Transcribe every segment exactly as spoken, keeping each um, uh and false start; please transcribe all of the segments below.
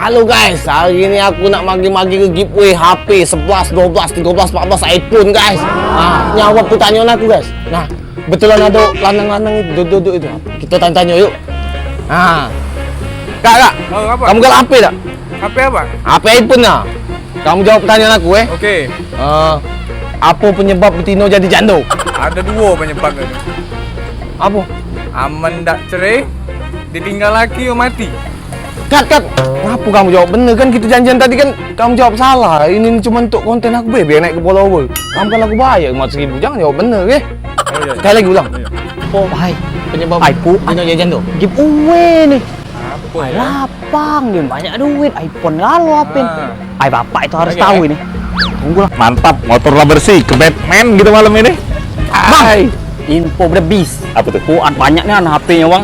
Halo guys, hari ini aku nak magi-magi ke giveaway H P sebelas, dua belas, tiga belas, empat belas iPhone guys. Nah, nyawa pertanyaan aku guys. Nah, betulan ada lanang-lanang itu duduk-duduk itu. Kita tanya-tanya yuk. Nah. Kak, kak. Oh, apa? Kamu galak H P tak? H P apa? H P iPhone lah. Kamu jawab pertanyaan aku eh. Oke. Eh, apa penyebab betino jadi jando? Ada dua penyebab itu. Apa? Amen dak cerai, ditinggal laki, mati. Kat, kat. Ngapa kamu jawab bener kan kita janjian tadi kan kamu jawab salah. Ini cuma untuk konten aku be, biar naik ke follower. Kamu kan aku bayar lima ratus ribu, jangan jawab bener eh. Oh, iya, iya. Sekali lagi ulang. Iya. Apa? Hai, penyebab Hai, Pu. Dino jajan tu? Giveaway nih. Apa ya? Lapang dia, banyak duit, iPhone lalu apin. Ah. Ai bapak itu harus Oke. tahu ini. Tunggulah. Mantap, motor lah bersih, ke Batman gitu malam ini. Bang, Hai. info berbis. Apa tuh? Kuat banyak nih anak H P-nya, Bang.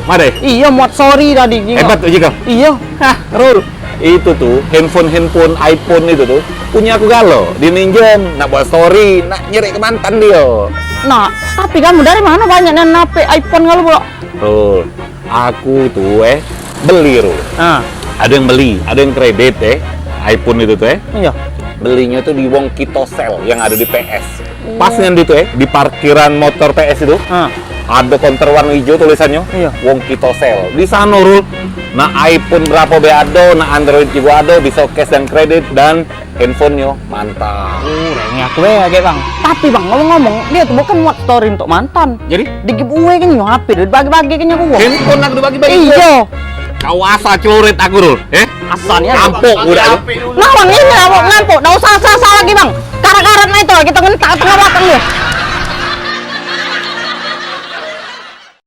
Made? Iya, muat sorry tadi. Hebat tuh, Jiko. Iya. Hah, Rul. Itu tuh, handphone-handphone iPhone itu tuh, punya aku galo. Dia minjem, nak buat story, nak nyari ke mantan dia. Nah, tapi kamu dari mana banyak nih H P iPhone kalau, Bro? Rul, aku tuh, eh, beli, Rul. Ah. Ada yang beli, ada yang kredit, eh, iPhone itu tuh, eh. Iya. Belinya tuh di Wong Kitosel yang ada di P S. Pas ngendi tuh, eh, di parkiran motor P S itu. Ah. Ada konter warna hijau tulisannya. Iya. Wong Kitosel. Di sana, Rul. Nah, iPhone berapa be ada, nah, Android juga ada, bisa cash dan kredit dan handphonenya mantap. Oh, reng aku ya, kayak Bang. Tapi Bang, ngomong-ngomong, dia tuh bukan muat story untuk mantan. Jadi? Di giveaway kan nyo H P, dia bagi-bagi kan nyo gua. Handphone aku dibagi-bagi. Iya. Kau asa celurit aku, Rul, eh? Asalnya. Ampuk udah. Nah, Bang, ini lah, Bang, ngampuk. Dak usah asal-asal lagi, Bang. Karat-karat nah itu, kita ngentak tengah belakang dia.